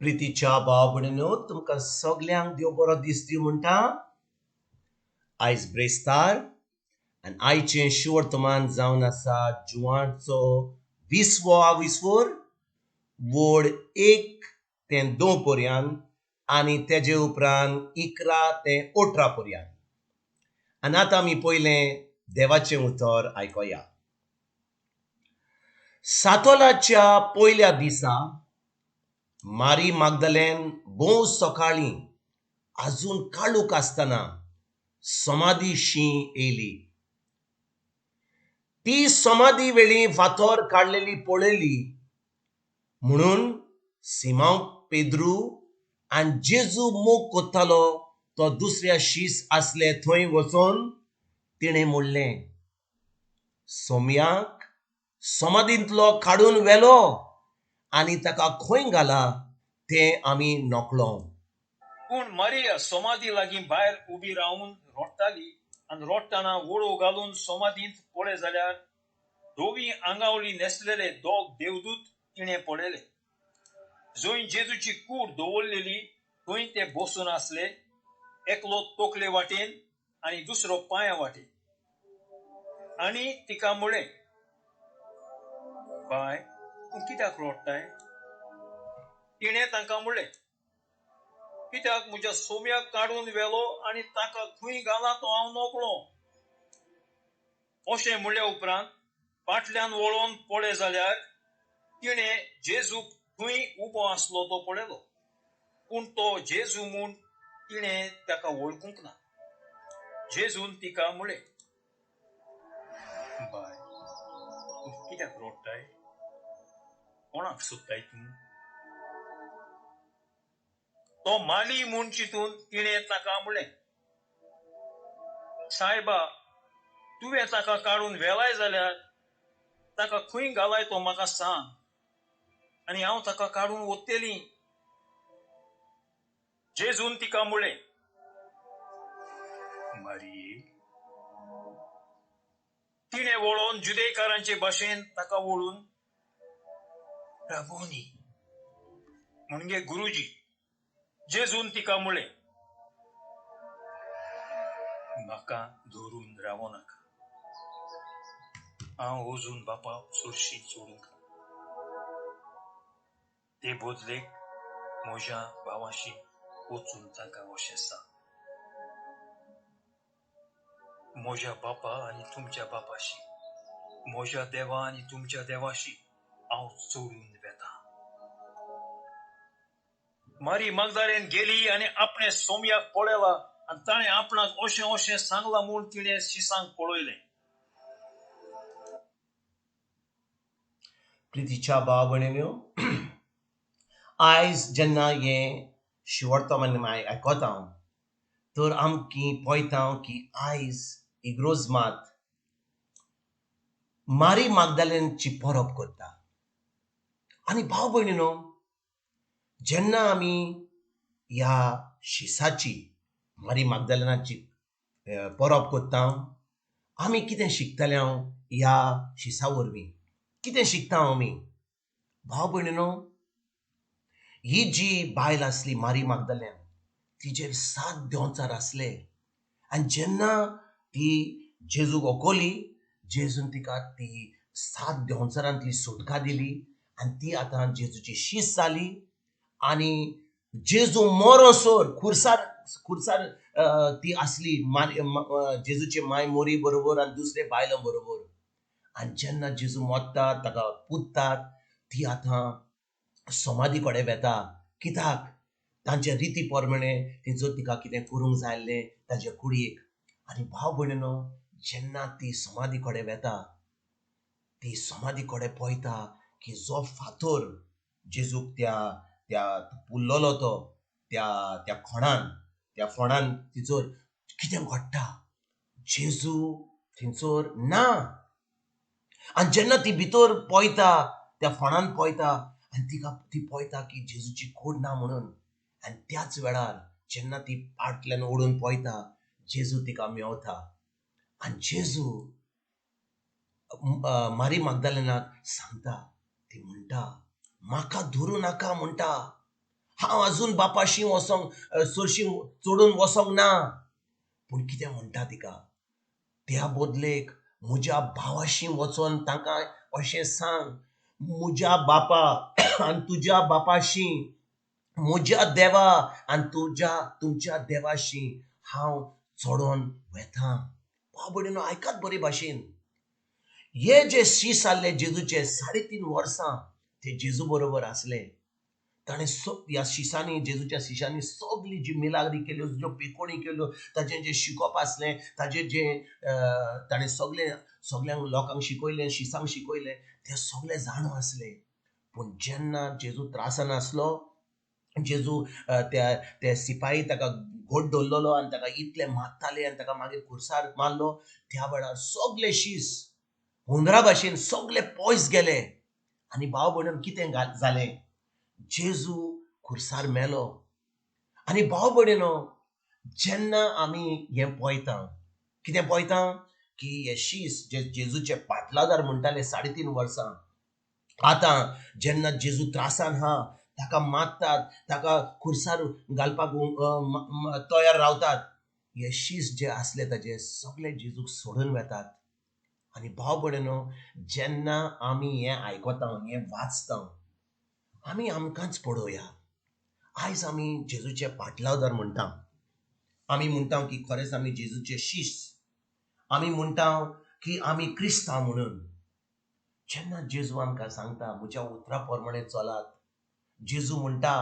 प्रितीच्या भाव भयणीनो, तुमकां सगल्यांक देव बरो दीस दिवं म्हणटा. आयज ब्रेस्तार आनी आयचें शिवर्तमान जावन आसा जुवांचो 20वो आविस्वर वड 1 ते 2 पर्यंत आनी तेजे उपरांत 11 ते 18 पर्यंत. आनी आतां आमी पयलें देवाचें उतर आयकुया. सातोलाच्या पयल्या दिसा मारी मागदलेन भोव सकाळीं आजून काळूक आसतना समाधी शी येयली. ती समाधी वेळी फातोर काडलेली पळयली म्हणून सिमांव पेद्रू आनी जेजू मोग कोत्तालो तो दुसऱ्या शीस आसले थंय वचोन तिणें म्हणलें, सोम्याक समाधींतलो काडून व्हेलो आनी ताका खंय घाला तें आमी नकळो. पूण मारिया समाधी लागीं भायर उबी रावन रोडटाली आनी रोडटना वडो घालून समाधींत पळय जाल्यार धवी आंगावली न्हेसलेले दोग देवदूत तिणें पळयले. जंय जेजूची कूड दवरलेली थंय ते बसून आसले, एकलो तकले वाटेन आनी दुसरो पांया वाटेन. आनी तिका म्हळें, बाय, तूं कित्याक रोडटाय? तिणें तांकां म्हणलें, कित्याक म्हज्या सोम्याक काडून व्हेलो आनी ताका खंय घाला तो हांव नकळो. अशें म्हणल्या उपरांत फाटल्यान वळोवन पळय जाल्यार तिणें जेजूक खंय उबो आसलो तो पळयलो, पूण तो जेजू म्हूण तिणें ताका वळखूंक ना. जेजून तिका म्हणलें, बाय, तूं कित्याक रोडटाय? कोणाक सोदताय तूं? तो माली म्हूण चिंतून तिणें ताका म्हणलें, सायबा, तुवें ताका काडून व्हेलाय जाल्यार ताका खंय घालाय तो म्हाका सांग आनी हांव ताका काडून वतली. जेजून तिका म्हणलें, मारिये. तिणें वळोवन जुदेकारांचे भाशेन ताका वळून राबोनी म्हणजे गुरुजी. जेजून तिका म्हणलें, म्हाका धरून रावो नाका, हांव अजून बापा सोरशी सोडूंक ना. ते बदलेक म्हज्या भावाशी वचून तांकां अशें सांग, म्हज्या बापा आनी तुमच्या बापाशी, म्हज्या देवा आनी तुमच्या देवाशी हांव चडून वेता. मारी मागदारेन गेली आनी आपणे सोम्याक पळयला आनी ताणें आपणाक अशें अशें सांगलां म्हूण तिणें शिसांक पळयलें. प्रितीच्या भाव भयणीनो, आयज जेन्ना हें शिवर्तमान आयकता तर आमकी पळयता की आयज इग्रोज मात मारी मागदालेनची परब करता. आनी भाव भयणीनो, जेन्ना आमी ह्या शिसाची मारी मागदालेनाची परब करता, आमी कितें शिकतले हांव ह्या शिसा वरवीं? कितें शिकता आमी? भाव भयणीनो, ही जी बायल आसली मारी मागदालेन, तिजेर 7 देंवचार आसले आनी जेन्ना ती जेजूक ओकोली, जेजून तिका ती 7 देंवचारांतली सुटका दिली आनी ती आतां जेजूची शीस जाली. आनी जेजू मरोसर खुर्सार खुर्सार ती आसली जेजूचे माय मोरी बरोबर आनी दुसरे बायलां बरोबर. आनी जेन्ना जेजू मरता, ताका पुजतात, ती आतां समाधी कडेन वेता. कित्याक? तांच्या रिती प्रमाणे तिचो तिका कितें करूंक जाय आसलें ताच्या कुडयेक. आनी भाव भयणीनो, जेन्ना ती समाधी कडेन वेता, ती समाधी कडेन पळयता की जो फातर जेजूक त्या त्या पुरलेलो तो त्या त्या खोणान त्या फोणान तिचोर कितें घडटा, जेजू थंयसर ना. आनी जेन्ना ती भितर पळयता, त्या फोणान पळयता आनी तिका ती पळयता की जेजूची कूड ना म्हणून. आनी त्याच वेळार जेन्ना ती पाटल्यान ओडून पळयता, जेजू तिका मेवता. आनी जेजू मारी मागदालेनाक सांगता, ती म्हणटा, म्हाका धरूं नाका म्हणटा, हांव अजून बापाशी वचोंक सरशी चडून वचोंक ना. पूण कितें म्हणटा तिका, त्या बदलेक म्हज्या भावाशी वचोन तांकां अशें सांग, म्हज्या बापा आनी तुज्या बापाशी, म्हज्या देवा आनी तुमच्या देवाशी हांव चडोन वेता. भाव भयणीनो आयकात बरे भाशेन, हे जे शीस आसले जेजूचे 3.5 वर्सां ते जेजू बरोबर आसले. ताणें ह्या शिसांनी, जेजूच्या शिशांनी सगली जी मिलाग्री केल्यो, ज्यो पेकोणी केल्यो, ताचें जें शिकोवप आसलें, ताचें जें ताणें सगळें सगळ्यांक लोकांक शिकयलें, शिसांक शिकयलें, ते सगळे जाणो आसले. पूण जेन्ना जेजू त्रासान आसलो, जेजू त्या ते सिपाही ताका घोट दवरलेलो आनी ताका इतले मारताले आनी ताका मागीर खुर्सार मारलो, त्या वेळार सगळे शीस हुंदरा भाशेन सगळे पयस गेले. आनी भाव भयणीन कितें जालें, जेजू खुर्सार मेलो. आनी भाव भयणीनो जेन्ना आमी हें पळयता, कितें पळयता की हे शीस जे जेजूचे पाटलादार म्हणटाले 3.5 वर्सां, आतां जेन्ना जेजू त्रासान हा, ताका मारतात, ताका खुर्सार घालपाक तयार रावतात, हे शीस जे आसले ताजे सगळे जेजूक सोडून वेतात. आनी भाव भयणीनो जेन्ना आमी हें आयकता, हें वाचता, आमी आमकांच पळोवया. आयज आमी जेजूचे पाटलावदार म्हणटा, आमी म्हणटा की खरेंच आमी जेजूचे शीस, आमी म्हणटा की आमी क्रिस्तांव म्हणून. जेन्ना जेजू आमकां सांगता म्हज्या उतरा प्रमाणे चलात, जेजू म्हणटा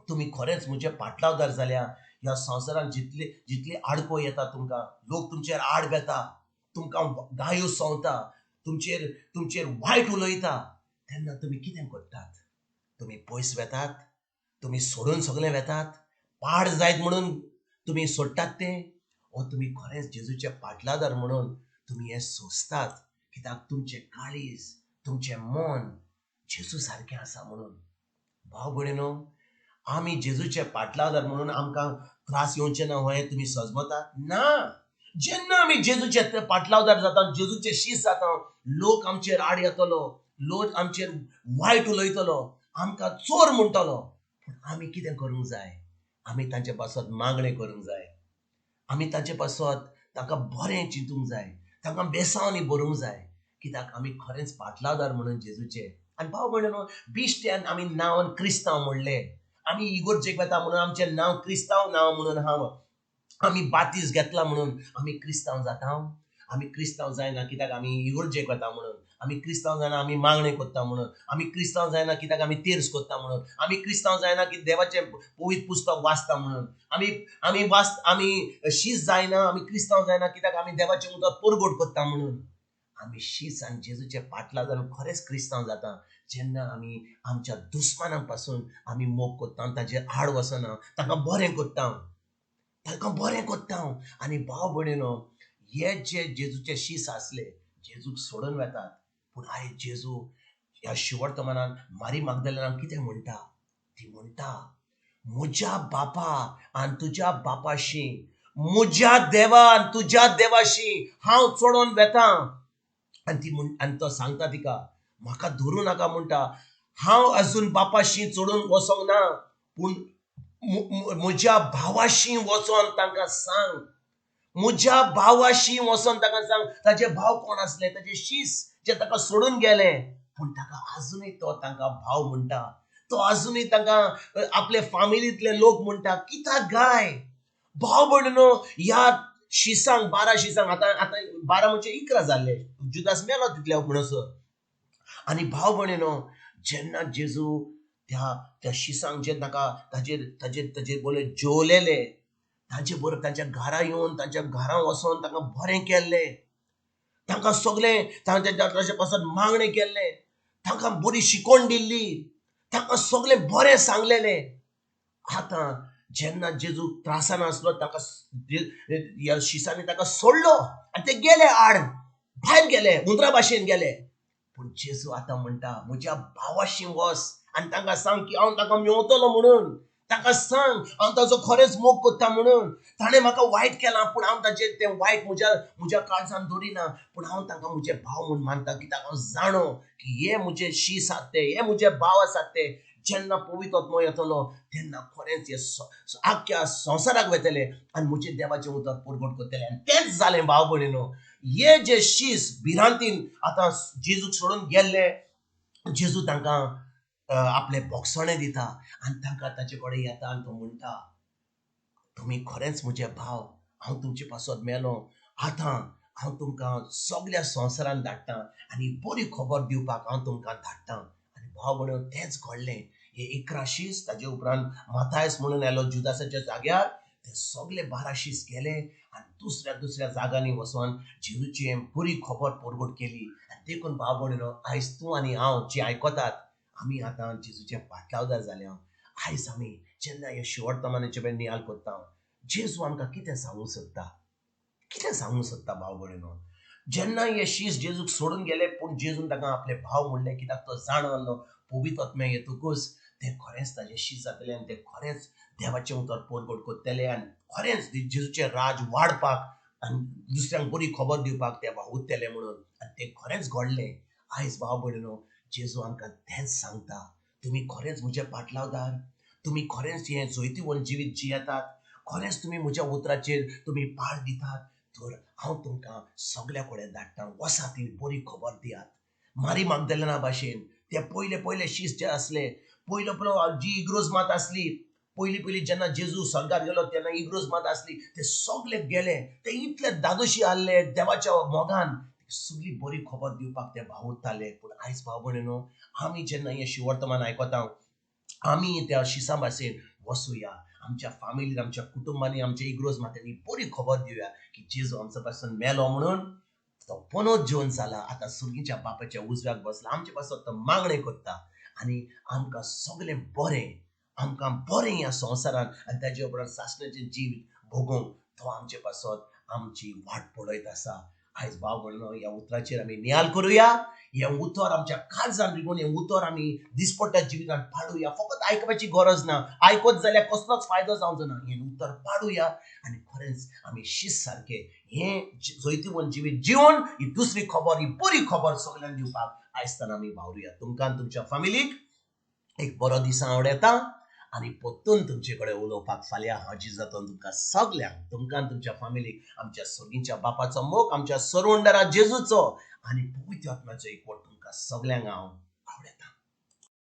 तुमी खरेंच म्हजे पाटलावदार जाल्या, ह्या संवसारांत जितली जितली आडको येता तुमकां, लोक तुमचेर आड वेता, तुमकां गायो संवता, तुमचेर तुमचेर वायट उलयता, तेन्ना तुमी कितें करतात? तुमी पयस वेतात, तुमी सोडून सगळें वेतात, पाड जायत म्हणून तुमी सोडटात तें, ओ तुमी खरेंच जेजूचे पाटलादार म्हणून तुमी हें सोंसतात, कित्याक तुमचें काळीज, तुमचें मन जेजू सारकें आसा म्हणून. भाव भयणीनो आमी जेजूचे पाटलादार म्हणून आमकां त्रास येवचे ना हें तुमी सजमतात ना. जेन्ना आमी जेजूचे पाटलावदार जाता, जेजूचे शीस जाता, लोक आमचेर आड येतलो, लोक आमचेर वायट उलयतलो, आमकां चोर म्हणटलो, पूण आमी कितें करूंक जाय? आमी तांचे पासत मागणें करूंक जाय, आमी तांचे पासत तांकां बरें चिंतूंक जाय, तांकां बेसांवांनी बरोवंक जाय, कित्याक आमी खरेंच पाटलावदार म्हणून जेजूचे. आनी भाव भयणीनो बिश्ट्यान आमी नांवान क्रिस्तांव म्हणलें, आमी इगोर्जेक वता म्हणून आमचें नांव क्रिस्तांव नांव म्हणून हांव, आमी बातीस घेतला म्हणून आमी क्रिस्तांव जाता? आमी क्रिस्तांव जायना कित्याक आमी इगोर्जेक वता म्हणून, आमी क्रिस्तांव जायना आमी मागणें करता म्हणून, आमी क्रिस्तांव जायना कित्याक आमी तेर्स करता म्हणून, आमी क्रिस्तांव जायना की देवाचें पवित्र पुस्तक वाचता म्हणून, आमी आमी आमी शीस जायना, आमी क्रिस्तांव जायना कित्याक आमी देवाचें उदक परगट करता म्हणून. आमी शीस आनी जेजूचे पाटला जावन खरेंच क्रिस्तांव जाता जेन्ना आमी आमच्या दुस्मानां पासून आमी मोग करता, तांचेर आड वचना, तांकां बरें करता, तांकां बरें करता. आनी भाव भयणीनो हे जे जेजूचे शीस आसले जेजूक सोडून वेतात, पूण आयज जेजू ह्या शिवर्तमानान मारी मागदलेनाक कितें म्हणटा? ती म्हणटा म्हज्या बापा आनी तुज्या बापाशी, म्हज्या देवा आनी तुज्या देवाशी हांव चडोन वेता. आनी ती आनी तो सांगता तिका म्हाका धरूं नाका म्हणटा, हांव अजून बापाशी चडून वचोंक ना, पूण म्हज्या भावाशी वचोन तांकां सांग, म्हज्या भावाशी वचोन तांकां सांग. ताजे भाव कोण आसले? ताजे शीस जे ताका सोडून गेले, पूण ताका आजुनूय तो तांकां भाव म्हणटा, तो आजुनूय तांकां आपले फामिलींतले लोक म्हणटा. कित्याक गाय भाव भयणीनो ह्या शिसांक, 12 शिसांक, आतां आतां 12 म्हणजे 11 जाल्ले, जुदास मेलो तितल्या म्हणसर. आनी भाव भयणीनो जेन्ना जेजू त्या त्या शिसांक जे ताका ताजेर ताजेर ताजेर बोले जेवलेले, तांचे बरोबर तांच्या घरा येवन तांच्या घरां वचोन तांकां बरें केल्लें, तांकां सगळें तांच्या ताचे पासत मागणें केल्लें, तांकां बरी शिकोवण दिल्ली, तांकां सगळें बरें सांगलेलें. आतां जेन्ना जेजू त्रासान आसलो ताका ह्या शिसांनी ताका सोडलो आनी ते गेले आड भायर गेले, हुंदरा भाशेन गेले. पूण जेजू आतां म्हणटा म्हज्या भावाशी वच आनी तांकां सांग की हांव तांकां मेवतलो म्हणून, ताका सांग हांव ताजो खरेंच मोग करता म्हणून. ताणें म्हाका वायट केलां पूण हांव ताचेर तें वायट म्हज्या म्हज्या काळजान दवरिना, पूण हांव तांकां म्हजे भाव म्हूण मानता, कित्याक हांव जाणो की हे म्हजे शीस आसात ते, हे म्हजे भाव आसात ते जेन्ना पवित्र आत्मो येतलो तेन्ना खरेंच हे आख्ख्या संवसाराक वेतले आनी म्हजें देवाचें उतर परगट करतले. आनी तेंच जालें भाव भयणीनो. हे जे शीस भिरांतीन आतां जेजूक सोडून गेल्ले, जेजू तांकां आपले बोगसणें दिता आनी तांकां ताचे कडेन येता आनी तो म्हणटा, तुमी खरेंच म्हजे भाव, हांव तुमचे पासत मेलो, आतां हांव तुमकां सगल्या संवसारान धाडटा आनी बरी खबर दिवपाक हांव तुमकां धाडटा. आनी भाव भयणीनो तेंच घडलें. हे 11 शीस, ताजे उपरांत माथायस म्हणून आयलो जुदासाच्या जाग्यार, ते सगले 12 शीस गेले आनी दुसऱ्या दुसऱ्या जाग्यांनी वचोन जेजूची बरी खबर परगट केली. आनी देखून भाव भयणीनो आयज तूं आनी हांव जी आयकतात, आमी आतां जेजूचे पाटलावदार जाले. आयज आमी जेन्ना हे शिवर्तमानाचे बेन नियाल करता, जेजू आमकां कितें सांगूंक सोदता, कितें सांगूंक सोदता भाव भयणीनो. जेन्ना हे शीस जेजूक सोडून गेले, पूण जेजून ताका आपले भाव म्हणले, कित्याक तो जाणा आसलो पवित्र आत्म्या येतकूच ते खरेंच ताजे शीस जातले आनी ते खरेंच देवाचें उतर परगट करतले आनी खरेंच जेजूचें राज वाडपाक आनी दुसऱ्यांक बरी खबर दिवपाक ते वावुरतले म्हणून. आनी तें खरेंच घडलें. आयज भाव भयणीनो जेजू आमकां तेंच सांगता, तुमी खरेंच म्हजे पाटलावदार, तुमी खरेंच हें जैतिवंत जिवीत जियेतात, खरेंच तुमी म्हज्या उतराचेर तुमी पाळ दितात, तर हांव तुमकां सगल्या कडेन धाडटा, वसात ती बरी खबर दियात. मारी मागदलेना भाशेन ते पयले पयले शीस जे आसले, पयलो पयलो जी इग्रोज मात आसली, पयली पयली जेन्ना जेजू स्वर्गार गेलो तेन्ना इग्रोज मात आसली, ते सगले गेले, ते इतले दादोशी आहले देवाच्या मोगान, सगळी बरी खबर दिवपाक ते वावुरताले. पूण आयज भाव भयणीनो आमी जेन्ना हें शिवर्तमान आयकता, आमी त्या शिसां भाशेन वसुया, आमच्या फामिलीन, आमच्या कुटुंबांनी, आमच्या इग्रोज मात्यांनी बरी खबर दिवया की जेजू आमच्या पासून मेलो म्हणून, तो पुनोत जिवन जाला, आतां सुर्गीच्या बापाच्या उजव्याक बसला, आमचे पासून तो मागणें करता आनी आमकां सगळें बरें, आमकां बरें ह्या संवसारान आनी ताजे उपरांत सासणाचें जिवीत भोगूंक तो आमचे पासत आमची वाट पळयत आसा. आयज भाव भयणीनो ह्या उतराचेर आमी नियाल करुया, हें उतर आमच्या काळजान रिगून हें उतर आमी दिसपट्ट्या जिवितान पाडुया. फकत आयकपाची गरज ना, आयकत जाल्यार कसलोच फायदो जावचो ना. हें उतर पाडुया आनी खरेंच आमी शीस सारकें हें जैतिवंत जिवीत जिवन ही दुसरी खबर, ही बरी खबर सगल्यांक दिवपाक आयजताना आमी वावरुया. तुमकां आनी तुमच्या फामिलीक एक बरो दीस आवडटा आनी परतून तुमचे कडेन उलोवपाक फाल्यां हाजीर जाता. तुमकां सगल्यांक, तुमकां आनी तुमच्या फामिलीक आमच्या सर्गीच्या बापाचो मोग, आमच्या सरवंडरा जेजूचो आनी पवित्र आत्म्याचो एकवट तुमकां सगल्यांक हांव